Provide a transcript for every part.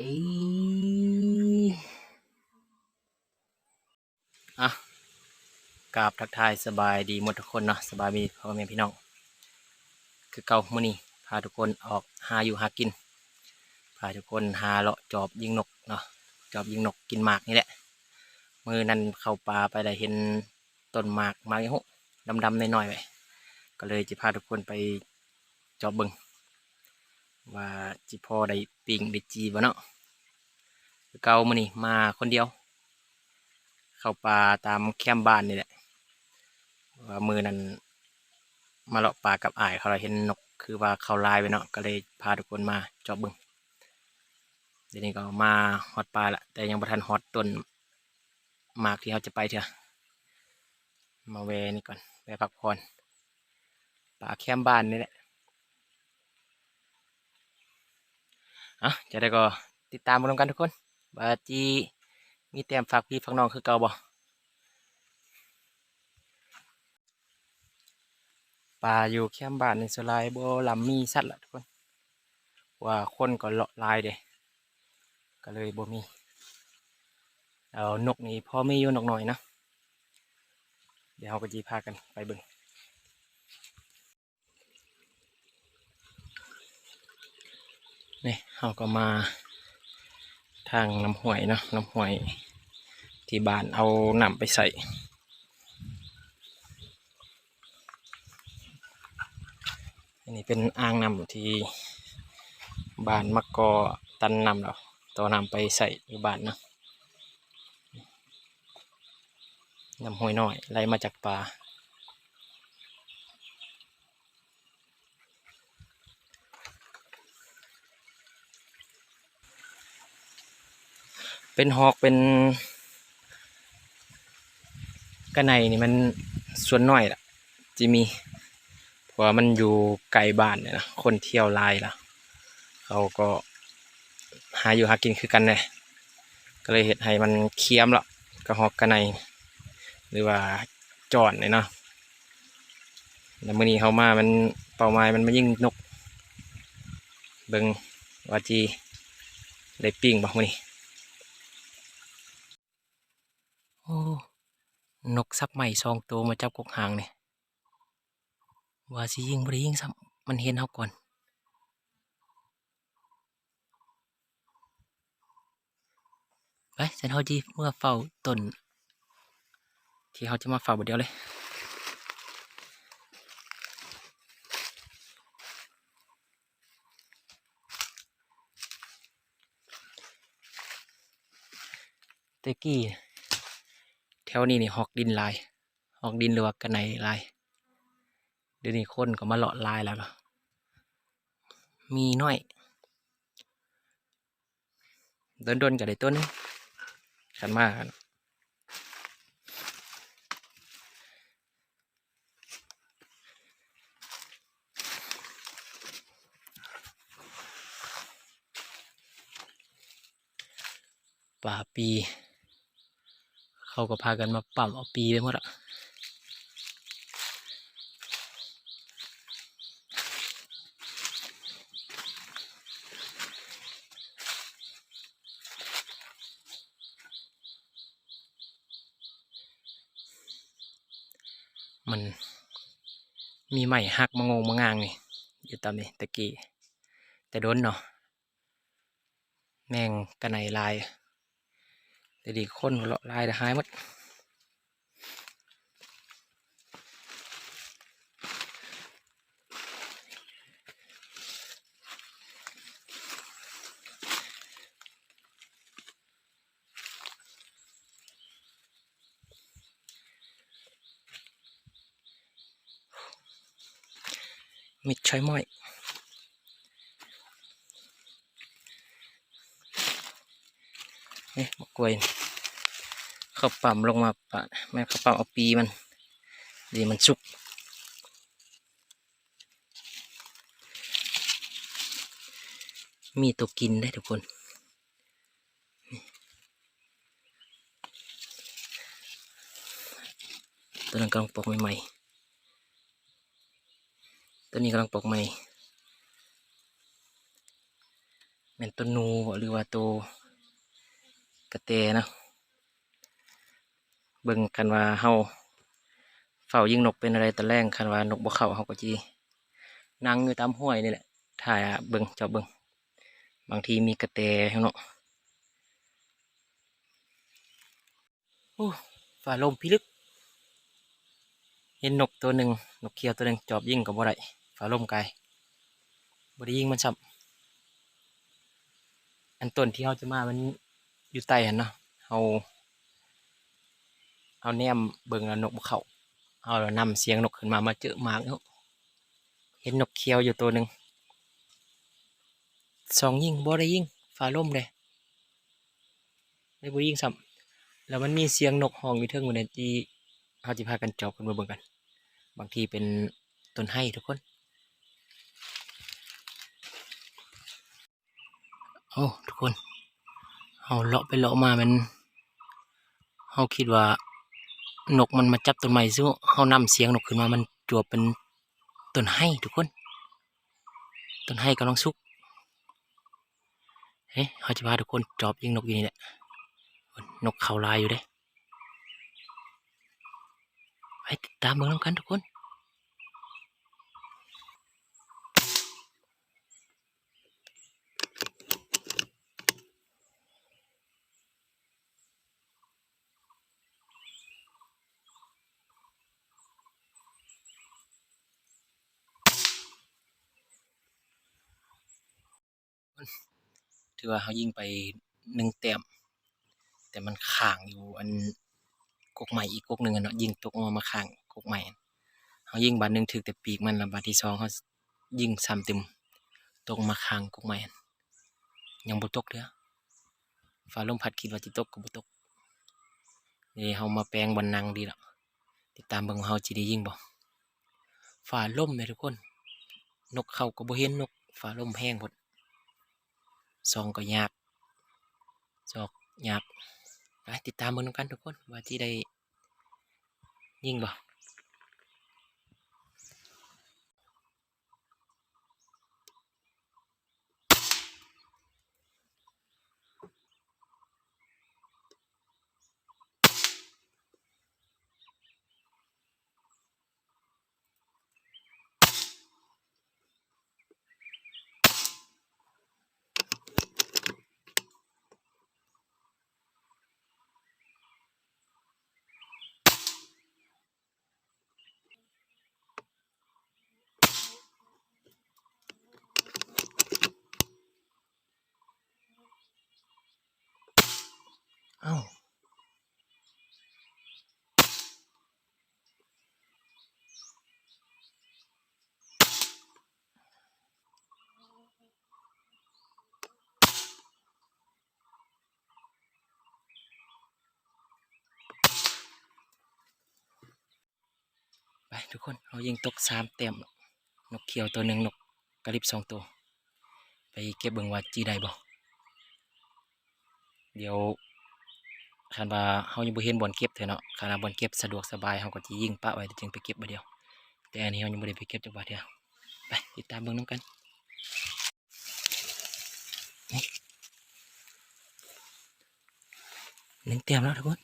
ເອີຍ ອ່ະ ກາບທັກທາຍສະບາຍດີໝົດທຸກຄົນເນາະ, ສະບາຍດີພໍ່ແມ່ພີ່ນ້ອງ ຄືເກົ່າ. ມື້ນີ້ພາທຸກຄົນອອກຫາຢູ່ຫາກິນ, ພາທຸກຄົນຫາເລາະຈອບຍິງນົກເນາະ, ຈອບຍິງນົກກິນໝາກນີ້ແຫຼະ. ມື້ນັ້ນເຂົ້າປ່າໄປ ໄດ້ເຫັນຕົ້ນໝາກ ໝາກອີ່ຫຍັງດຳໆນ້ອຍໆໄວ້ ກໍເລີຍຈະພາທຸກຄົນໄປ ຈອບເບິ່ງວ່າຊິພໍໄດ້ປີ້ງໄດ້ຈີ່ບໍ່ເນາະ. ຄືເກົ່າ ມື້ນີ້ມາຄົນດຽວ ເຂົ້າປ່າຕາມແຄມບ້ານນີ້ແຫຼະ, ວ່າມື້ນັ້ນມາເລາະປ່າກັບອ້າຍເຂົາ ແລ້ວເຫັນນົກຄືວ່າເຂົ້າລາຍໄວ້ເນາະ, ກໍເລີຍພາທຸກຄົນມາຈອບເບິ່ງ. ດຽວນີ້ກໍມາຮອດປ່າລະ ແຕ່ຍັງບໍ່ທັນຮອດຕົ້ນ ໝາກທີ່ເຮົາຈະໄປເທື່ອ. ມາແວ່ນີ້ກ່ອນ ແວ່ພັກຜ່ອນ ປ່າແຄມບ້ານນີ້ແຫຼະ. ເອົ້າ ຈັ່ງໃດກໍຕິດຕາມເບິ່ງນຳກັນທຸກຄົນ ວ່າຊິມີແຕ້ມຝາກພີ່ຝາກນ້ອງຄືເກົ່າບໍ່. ປ່າຢູ່ແຄມບ້ານນີ້ສ່ວນຫຼາຍບໍ່ລຳມີສັດລະທຸກຄົນ, ເພາະວ່າຄົນກໍເລາະຫຼາຍເດ້ ກໍເລີຍບໍ່ມີ. ແລ້ວນົກນີ້ພໍມີຢູ່ ນົກນ້ອຍນະ. ດຽວເຮົາກໍຊິພາກັນໄປເບິ່ງ. ນີ້ເຮົາກໍມາທາງນ້ຳຫ້ວຍເນາະ, ນ້ຳຫ້ວຍທີ່ບ້ານເອົານ້ຳໄປໃຊ້. ອັນນີ້ເປັນອ່າງນ້ຳທີ່ບ້ານມາກໍ່ຕັນນ້ຳແລ້ວ ຕໍ່ນ້ຳໄປໃຊ້ຢູ່ບ້ານເນາະ. ນ້ຳຫ້ວຍນ້ອຍໄຫຼມາຈາກປ່າ. ເປັນຮອກເປັນກະໄນນີ້ມັນສ່ວນໜ້ອຍລະ ຈະມີ ເພາະວ່າມັນຢູ່ໃກ້ບ້ານນີ້ນະ, ຄົນທ່ຽວຫຼາຍລະ ເຂົາກໍຫາຢູ່ຫາກິນຄືກັນແດ່ ກໍເລີຍເຮັດໃຫ້ມັນຄຽມລະ ກະຮອກກະໄນ ຫຼືວ່າຈ້ອນນີ້ເນາະ. ແລ້ວມື້ນີ້ເຮົາມາ ມັນເປົ້າໝາຍມັນມາຍິງນົກ ເບິ່ງວ່າຊິໄດ້ປີ້ງບໍ່ມື້ນີ້. ໂອ້ ນົກສັບໄໝ້ສອງໂຕມາຈັບກົກຫາງນີ້ ວ່າຊິຍິງບໍ່ໄດ້ຍິງຊ້ຳ ມັນເຫັນເຮົາກ່ອນ. ໄປ ຊັ້ນເຮົາຊິເມືອເຝົ້າຕົ້ນທີ່ເຮົາຈະມາເຝົ້າບາດດຽວເລີຍ. ແຕ່ກີ້ແຖວນີ້ນີ້ຮອກດິນຫຼາຍ ຮອກດິນ ຫຼືວ່າກະໄນຫຼາຍ. ດຽວນີ້ຄົນກໍມາເລາະຫຼາຍແລ້ວເນາະ ມີໜ້ອຍ ດົນໆກໍໄດ້ຕົວໜຶ່ງ ຄັນມາ. ປາປີ ເຂົາກໍພາກັນມາປ້ຳເອົາປີໄປໝົດລະ. ມັນມີໄມ້ຫັກມາໂງງມາງາງນີ້ ຢູ່ຕາມນີ້ ແຕ່ກີ້ ແຕ່ດົນເນາະ. ແມງກະໄນຫຼາຍ ແຕ່ດີຄົນເລາະຫຼາຍ ແຕ່ຫາຍໝົດ. ມິດຊອຍມ້ອຍ ນີ້ໝາກກ້ວຍ ເຂົາປ້ຳລົງມາປະ ແມ່ນເຂົາປ້ຳເອົາປີມັນ ດີມັນສຸກ ມີຕົວກິນເດ້ທຸກຄົນ. ຕົວນັ້ນກຳລັງປອກໃໝ່ໆ ຕົວນີ້ກຳລັງປອກໃໝ່. ແມ່ນໂຕໜູບໍ່ ຫຼືວ່າໂຕກະແຕເນາະ. ເບິ່ງ ຄັນວ່າເຮົາເຝົ້າຍິງນົກເປັນແນວໃດຕອນແລງ ຄັນວ່ານົກບໍ່ເຂົ້າ ເຮົາກໍຊິນັ່ງຢູ່ຕາມຫ້ວຍນີ້ແຫຼະ ຖ້າເບິ່ງ ຈອບເບິ່ງ ບາງທີມີກະແຕເນາະ. ໂອ້ ຟ້າລົມພິລຶກ ເຫັນນົກໂຕໜຶ່ງ ນົກຂຽວໂຕໜຶ່ງ ຈອບຍິງກໍບໍ່ໄດ້ ຟ້າລົມກາຍ ບໍ່ໄດ້ຍິງມັນຊ້ຳ. ອັນຕົ້ນທີ່ເຮົາຈະມາມັນຢູ່ໃຕ້ຫັ້ນເນາະ ເຮົາ ເຮົາແນມເບິ່ງແລ້ວນົກບໍ່ເຂົ້າ ເຮົານຳສຽງນົກຂຶ້ນມາ ມາເຈີໝາກເນາະ ເຫັນນົກຂຽວຢູ່ໂຕໜຶ່ງ ສ່ອງຍິງບໍ່ໄດ້ຍິງ ຟ້າລົມເດ້ ໄດ້ບໍ່ຍິງຊ້ຳ. ແລ້ວມັນມີສຽງນົກຮ້ອງຢູ່ເທິງພຸ້ນນະ ທີ່ເຮົາຊິພາກັນຈອບຂຶ້ນມາເບິ່ງກັນ ບາງທີເປັນຕົ້ນໄຮທຸກຄົນ. ໂອ້ ທຸກຄົນ ເຮົາເລາະໄປເລາະມາແມ່ນ ເຮົາຄິດວ່ານົກມັນມາຈັບຕົ້ນໄມ້ຊື່ ເຮົານຳສຽງນົກຂຶ້ນມາ ມັນຈວບເປັນຕົ້ນໄຮທຸກຄົນ ຕົ້ນໄຮກຳລັງສຸກ. ເອີ ເຮົາຈະພາທຸກຄົນຈອບຍິງນົກຢູ່ນີ້ແຫຼະ ນົກເຂົ້າຫຼາຍຢູ່ເດ້. ໄປຕິດຕາມເບິ່ງນຳກັນທຸກຄົນ. ຖືວ່າເຮົາຍິງໄປໜຶ່ງແຕ້ມ ແຕ່ມັນຄ້າງຢູ່ອັນກົກໄມ້ອີກກົກໜຶ່ງຫັ້ນເນາະ ຍິງຕົກລົງມາຄ້າງກົກໄມ້. ເຮົາຍິງບາດໜຶ່ງຖືກແຕ່ປີກມັນ ແລ້ວບາດທີສອງເຮົາຍິງຊ້ຳຕື່ມ ຕົກມາຄ້າງກົກໄມ້ຫັ້ນ ຍັງບໍ່ຕົກເທື່ອ. ຟ້າລົມພັດ ຄິດວ່າຊິຕົກກໍບໍ່ຕົກ. ນີ້ເຮົາມາແປງບ່ອນນັ່ງດີລະ ຕິດຕາມເບິ່ງວ່າເຮົາຊິໄດ້ຍິງບໍ່. ຟ້າລົມແໝ່ທຸກຄົນ ນົກເຂົ້າກໍບໍ່ເຫັນນົກ ຟ້າລົມແຮງໂພດ ສ່ອງກໍຍາກ ຊອກຍາກ. ໄປຕິດຕາມເບິ່ງນຳກັນທຸກຄົນ ວ່າຊິໄດ້ຍິງບໍ່. ເອົ້າ. ໄປທຸກຄົນ ເຮົາຍິງຕົກສາມແຕ້ມ ນົກຂຽວໂຕໜຶ່ງ ນົກກາລິບສອງໂຕ ໄປເກັບເບິ່ງວ່າຊິໄດ້ບໍ່. ດຽວ ຄັນວ່າເຮົາຍັງບໍ່ເຫັນບ່ອນເກັບເທື່ອເນາະ ຄັນວ່າບ່ອນເກັບສະດວກສະບາຍ ເຮົາກໍຊິຍິງປະໄວ້ ແລ້ວຈຶ່ງໄປເກັບບາດດຽວ. ແຕ່ອັນນີ້ເຮົາຍັງບໍ່ໄດ້ໄປເກັບຈັກບາດເທື່ອ. ໄປຕິດຕາມເບິ່ງນຳກັນ. ນີ້ ໜຶ່ງແຕ້ມແລ້ວທຸກຄົນ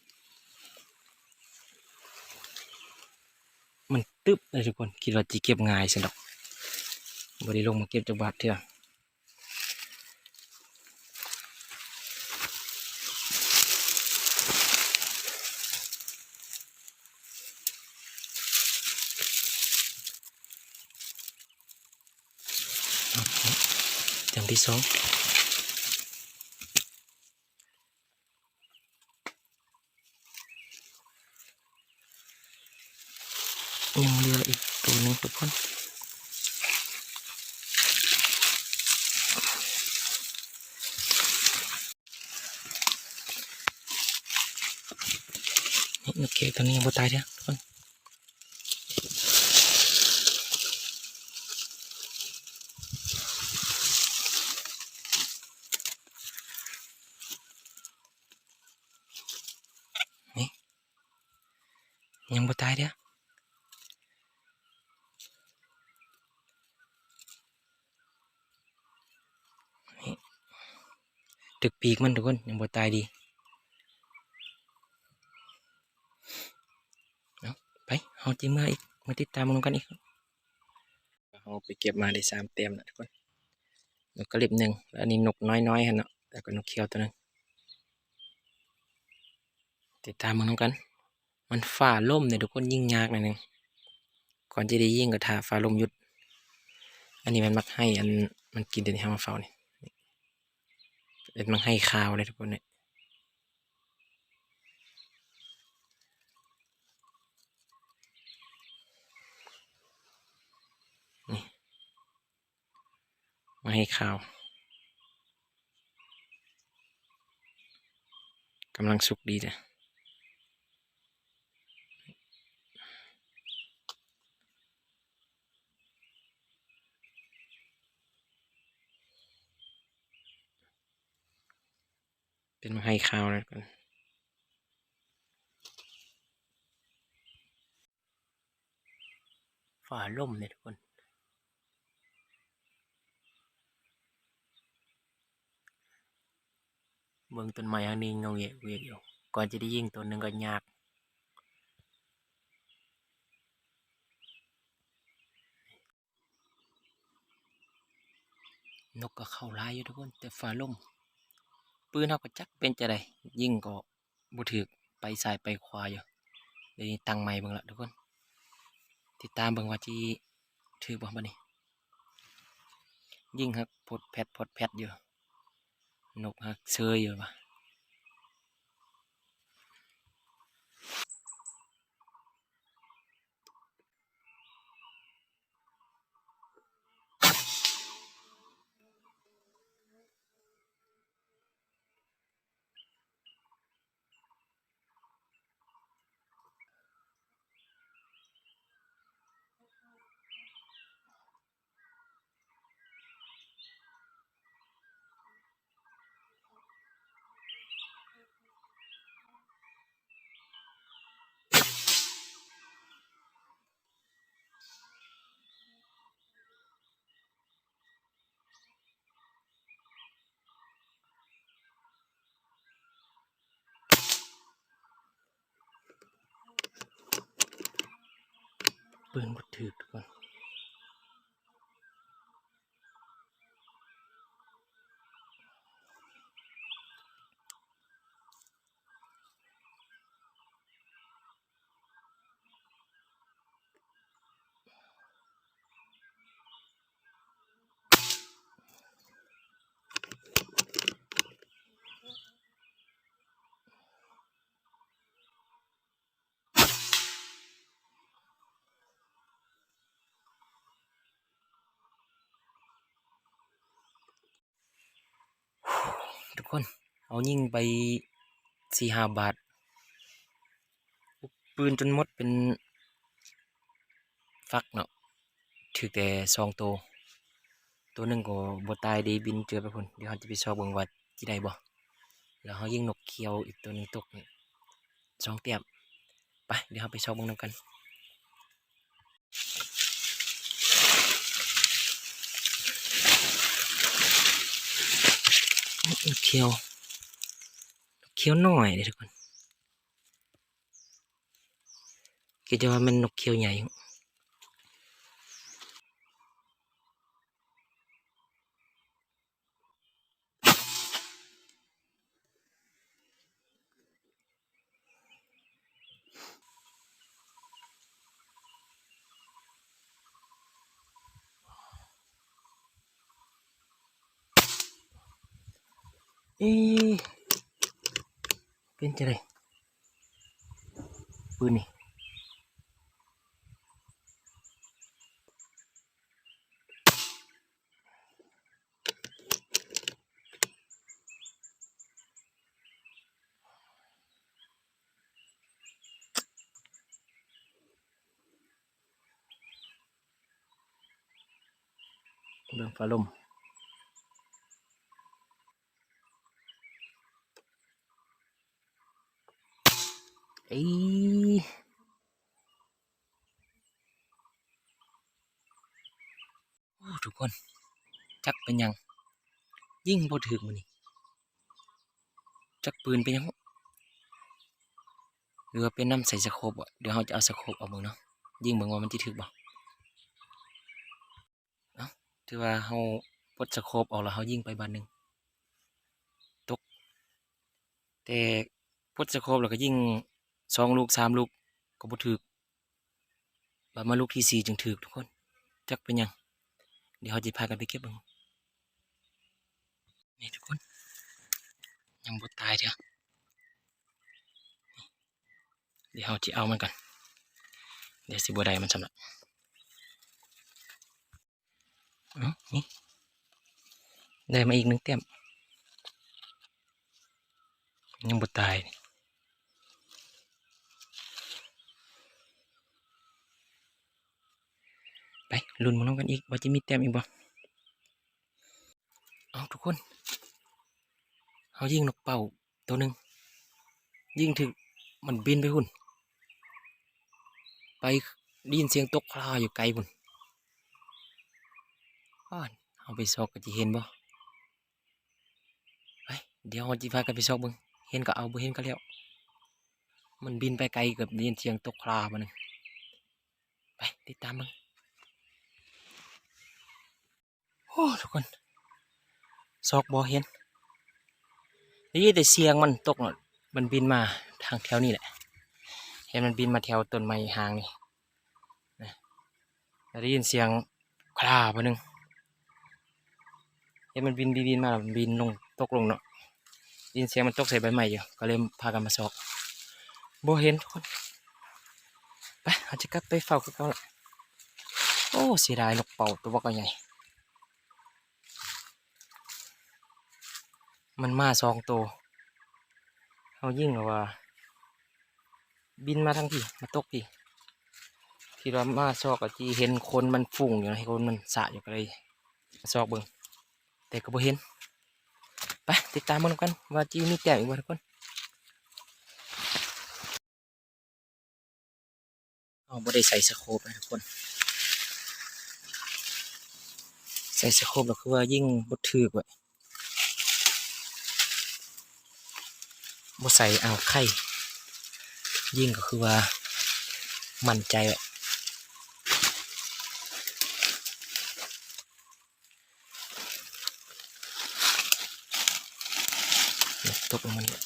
ມັນຕຶບເລີຍທຸກຄົນ ຄິດວ່າຊິເກັບງ່າຍຊັ້ນດອກ ບໍ່ໄດ້ລົງມາເກັບຈັກບາດເທື່ອ. ແຕ້ມທີສອງ ຍັງເຫຼືອອີກໂຕໜຶ່ງທຸກຄົນ. ນີ້ ນົກເຂຍໂຕນີ້ຍັງບໍ່ຕາຍເທື່ອທຸກຄົນ. ນີ້ ຍັງບໍ່ຕາຍເດີ້. ນີ້ ຖືກປີກມັນທຸກຄົນ ຍັງບໍ່ຕາຍດີ. ເອົາ ໄປ ເຮົາຊິເມືອອີກ ມາຕິດຕາມເບິ່ງນຳກັນອີກ. ເຮົາໄປເກັບມາໄດ້ສາມແຕ້ມແລ້ວທຸກຄົນ ນົກກະລິບໜຶ່ງ ແລ້ວອັນນີ້ນົກນ້ອຍໆຫັ້ນເນາະ ແລ້ວກໍນົກຂຽວໂຕໜຶ່ງ. ຕິດຕາມເບິ່ງນຳກັນ. ມັນຟ້າລົມເດ້ທຸກຄົນ ຍິງຍາກໜ້ອຍໜຶ່ງ. ກ່ອນຈະໄດ້ຍິງກໍຖ້າຟ້າລົມຢຸດ. ອັນນີ້ແມ່ນໝາກໄຮ ອັນມັນກິນແຕ່ນີ້ ເຮົາມາເຝົ້ານີ້ ເປັນໝາກໄຮຂາວເດ້ທຸກຄົນນີ້. ນີ້ ໝາກໄຮຂາວ ກຳລັງສຸກດີເດ້. ເປັນໝາກໄຮຂາວແລ້ວກັນ. ຟ້າລົມເດ້ທຸກຄົນ ເບິ່ງຕົ້ນໄມ້ທາງນີ້ງອງແງກເວກຢູ່ ກ່ອນຈະໄດ້ຍິງໂຕໜຶ່ງກໍຍາກ. ນົກກໍເຂົ້າຫຼາຍຢູ່ທຸກຄົນ ແຕ່ຟ້າລົມ ປືນເຮົາກໍຈັກເປັນຈັ່ງໃດ ຍິງກໍບໍ່ຖືກ ໄປຊ້າຍໄປຂວາຢູ່. ດຽວນີ້ຕັ້ງໃໝ່ເບິ່ງລະທຸກຄົນ ຕິດຕາມເບິ່ງວ່າຊິຖືກບໍ່ບັດນີ້. ຍິງຫັກພົດແພັດ ພົດແພັດຢູ່ ນົກຫັກເຊີຍຢູ່ວ່າ. ປືນບໍ່ຖືກທຸກຄົນ. ທຸກຄົນ ເຮົາຍິງໄປສີ່ຫ້າບາດ ປຸກປືນຈົນໝົດເປັນຝັກເນາະ ຖືກແຕ່ສອງໂຕ ໂຕໜຶ່ງກໍບໍ່ຕາຍເດ ບິນເຈີໄປພຸ້ນ. ດຽວເຮົາຈະໄປຊອກເບິ່ງວ່າຊິໄດ້ບໍ່ ແລ້ວເຮົາຍິງນົກຂຽວອີກໂຕໜຶ່ງຕົກ ສອງແຕ້ມ. ໄປ ດຽວເຮົາໄປຊອກເບິ່ງນຳກັນ. ຂຽວ ຂຽວນ້ອຍເດ້ທຸກຄົນ ຄິດວ່າແມ່ນນົກຂຽວໃຫຍ່. ເອ ເປັນຈັ່ງໃດປືນນີ້? ເບິ່ງຟ້າລົມ. ເອີ ໂອ້ ທຸກຄົນ ຈັກເປັນຫຍັງ ຍິງບໍ່ຖືກມື້ນີ້. ຈັກປືນເປັນຫຍັງ ຫຼືວ່າເປັນນຳໃສ່ສະໂຄບບໍ່? ດຽວເຮົາຈະເອົາສະໂຄບອອກເບິ່ງເນາະ ຍິງເບິ່ງວ່າມັນຊິຖືກບໍ່. ເອົ້າ ຖືວ່າເຮົາປົດສະໂຄບອອກແລ້ວ ເຮົາຍິງໄປບາດໜຶ່ງ ຕົກ ແຕ່ປົດສະໂຄບແລ້ວກໍຍິງສອງລູກສາມລູກກໍບໍ່ຖືກ ບາດມາລູກທີສີ່ຈຶ່ງຖືກທຸກຄົນ ຈັກເປັນຫຍັງ. ດຽວເຮົາຈະພາກັນໄປເກັບເບິ່ງ ນີ້ທຸກຄົນ ຍັງບໍ່ຕາຍເທື່ອ. ດຽວເຮົາຊິເອົາມັນກ່ອນ ດຽວຊິບໍ່ໄດ້ມັນຊ້ຳລະ. ເອົ້າ ນີ້ ໄດ້ມາອີກໜຶ່ງແຕ້ມ ຍັງບໍ່ຕາຍ. ໄປ ລຸ້ນມານຳກັນອີກ ວ່າຈະມີແຕ້ມອີກບໍ່? ເອົ້າ ທຸກຄົນ ເຮົາຍິງນົກເປົ້າ ໂຕໜຶ່ງ ຍິງຖືກ ມັນບິນໄປພຸ້ນ ໄປ ໄດ້ຍິນສຽງຕົກຄລາຢູ່ໄກພຸ້ນ. ອ້າ ເຮົາໄປຊອກກໍຊິເຫັນບໍ່? ໄປ ດຽວເຮົາຊິພາກັນໄປຊອກເບິ່ງ ເຫັນກໍເອົາ ບໍ່ເຫັນກໍແລ້ວ. ມັນບິນໄປໄກ ເກືອບໄດ້ຍິນສຽງຕົກຄລາບາດໜຶ່ງ. ໄປ ຕິດຕາມເບິ່ງ. ໂອ້ ທຸກຄົນ ຊອກບໍ່ເຫັນ ໄດ້ຍິນແຕ່ສຽງມັນຕົກ ມັນບິນມາທາງແຖວນີ້ແຫຼະ ເຫັນມັນບິນມາແຖວຕົ້ນໄມ້ຮ່າງນີ້ ໄດ້ຍິນສຽງຄລາບາດໜຶ່ງ ເຫັນມັນບິນ ບິນ ບິນມາ ແລ້ວມັນບິນລົງ ຕົກລົງເນາະ ໄດ້ຍິນສຽງມັນຕົກໃສ່ໃບໄມ້ຢູ່ ກໍເລີຍພາກັນມາຊອກ ບໍ່ເຫັນທຸກຄົນ. ໄປ ເຮົາຈະກັບໄປເຝົ້າຄືເກົ່າລະ. ໂອ້ ເສຍດາຍນົກເປົ້າຕົວບັກໃຫຍ່ ມັນມາສອງໂຕ ເຮົາຍິງແລ້ວວ່າບິນມາທາງພີ້ ມາຕົກພີ້ ຄິດວ່າມາຊອກກໍຊິເຫັນຂົນມັນຟຸ້ງຢູ່ນະ ຂົນມັນສະຢູ່ ກໍເລີຍຊອກເບິ່ງ ແຕ່ກໍບໍ່ເຫັນ. ໄປ ຕິດຕາມເບິ່ງນຳກັນວ່າຊິມີແຕ້ມອີກບໍ່ທຸກຄົນ. ເຮົາບໍ່ໄດ້ໃສ່ສະໂຄບນະທຸກຄົນ ໃສ່ສະໂຄບແລ້ວຄືວ່າຍິງບໍ່ຖືກເວີ້ຍ ບໍ່ໃສ່ ອ້າວ ໄຂ່ ຍິງກໍຄືວ່າໝັ້ນໃຈເວີ້ຍ. ຕົກລົງມານີ້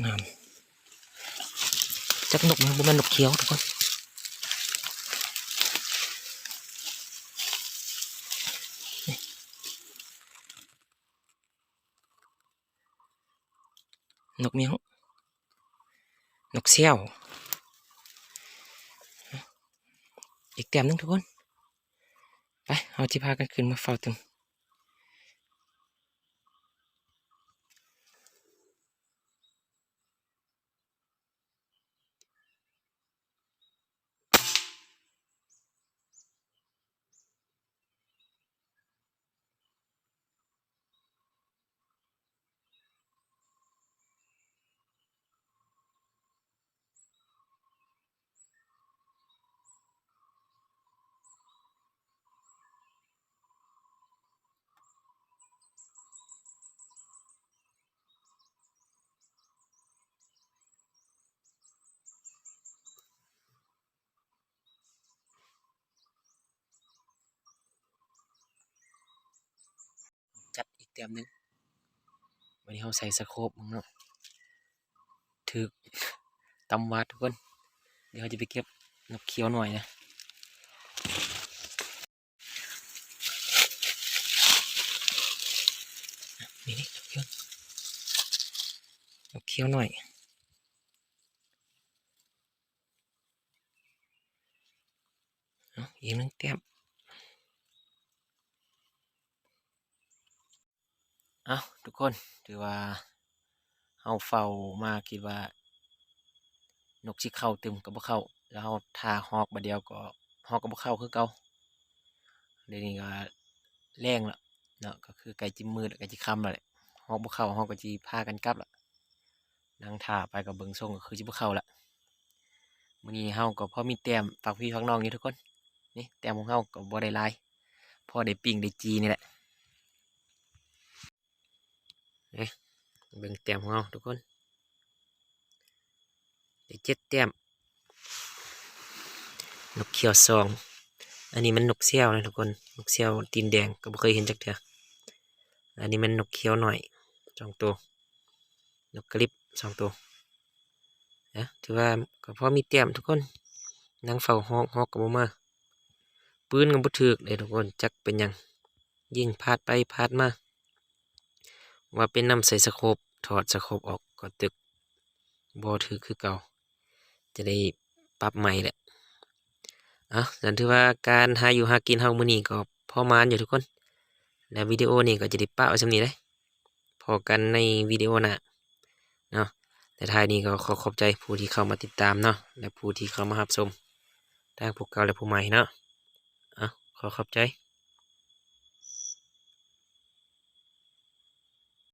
ງາມ ຈັກນົກມັນ ບໍ່ແມ່ນນົກຂຽວທຸກຄົນ. ນົກຫຍັງ? ນົກແຊວ. ອີກແຕ້ມໜຶ່ງທຸກຄົນ. ໄປ ເຮົາຊິພາກັນຂຶ້ນມາເຝົ້າຕື່ມ. ຈັດອີກແຕ້ມໜຶ່ງ. ບາດນີ້ເຮົາໃສ່ສະໂຄບເບິ່ງເນາະ ຖືກຕຳຫວາດທຸກຄົນ. ດຽວເຮົາຈະໄປເກັບນົກຂຽວນ້ອຍນະ. ນີ້ໆ ນົກຂຽວ ນົກຂຽວນ້ອຍ. ເອົາ ອີກໜຶ່ງແຕ້ມ. ເອົາ ທຸກຄົນ ຖືວ່າເຮົາເຝົ້າມາ ຄິດວ່ານົກຊິເຂົ້າຕື່ມກໍບໍ່ເຂົ້າ, ແລ້ວເຮົາຖ້າຮອກບາດດຽວກໍຮອກກໍບໍ່ເຂົ້າຄືເກົ່າ. ດຽວນີ້ກໍແລງແລ້ວເນາະ, ກໍຄືໃກ້ຈິມມືດ ໃກ້ຈິຄ່ຳແລ້ວແຫຼະ. ຮອກບໍ່ເຂົ້າ ເຮົາກໍຊິພາກັນກັບລະ. ນັ່ງຖ້າໄປກໍເບິ່ງຊົງກໍຄືຊິບໍ່ເຂົ້າລະ. ມື້ນີ້ເຮົາກໍພໍມີແຕ້ມຝາກພີ່ຝາກນ້ອງຢູ່ທຸກຄົນ. ນີ້ແຕ້ມຂອງເຮົາກໍບໍ່ໄດ້ຫຼາຍ ພໍໄດ້ປີ້ງໄດ້ຈີ່ນີ້ແຫຼະ. ເອີ ເບິ່ງແຕ້ມຂອງເຮົາທຸກຄົນ ໄດ້ເຈັດແຕ້ມ. ນົກຂຽວສອງ ອັນນີ້ມັນນົກແຊວນະທຸກຄົນ, ນົກແຊວຕີນແດງ ກໍບໍ່ເຄີຍເຫັນຈັກເທື່ອ. ອັນນີ້ແມ່ນນົກຂຽວນ້ອຍສອງໂຕ, ນົກກະລິບສອງໂຕ. ນະ ຖືວ່າກໍພໍມີແຕ້ມທຸກຄົນ. ນັ່ງເຝົ້າຮອກ ຮອກກໍບໍ່ມາ, ປືນກໍບໍ່ຖືກເດ້ທຸກຄົນ, ຈັກເປັນຫຍັງ. ຍິງພາດໄປພາດມາ ວ່າເປັນນຳໃສ່ສະໂຄບ, ຖອດສະໂຄບອອກກໍຕຶກບໍ່ຖືກຄືເກົ່າ, ຈະໄດ້ປັບໃໝ່ແຫຼະ. ເອົາ ຊັ້ນຖືວ່າການຫາຢູ່ຫາກິນເຮົາມື້ນີ້ກໍພໍໝານຢູ່ທຸກຄົນ. ແລະ ວິດີໂອນີ້ກໍຈະໄດ້ປະໄວ້ສ່ຳນີ້ເດ້. ພໍ້ກັນໃນວິດີໂອໜ້າເນາະ. ແລະ ທ້າຍນີ້ກໍຂໍຂອບໃຈຜູ້ທີ່ເຂົ້າມາຕິດຕາມເນາະ ແລະ ຜູ້ທີ່ເຂົ້າມາຮັບຊົມ ທັງຜູ້ເກົ່າ ແລະ ຜູ້ໃໝ່ເນາະ. ເອົາ ຂໍຂອບໃຈ.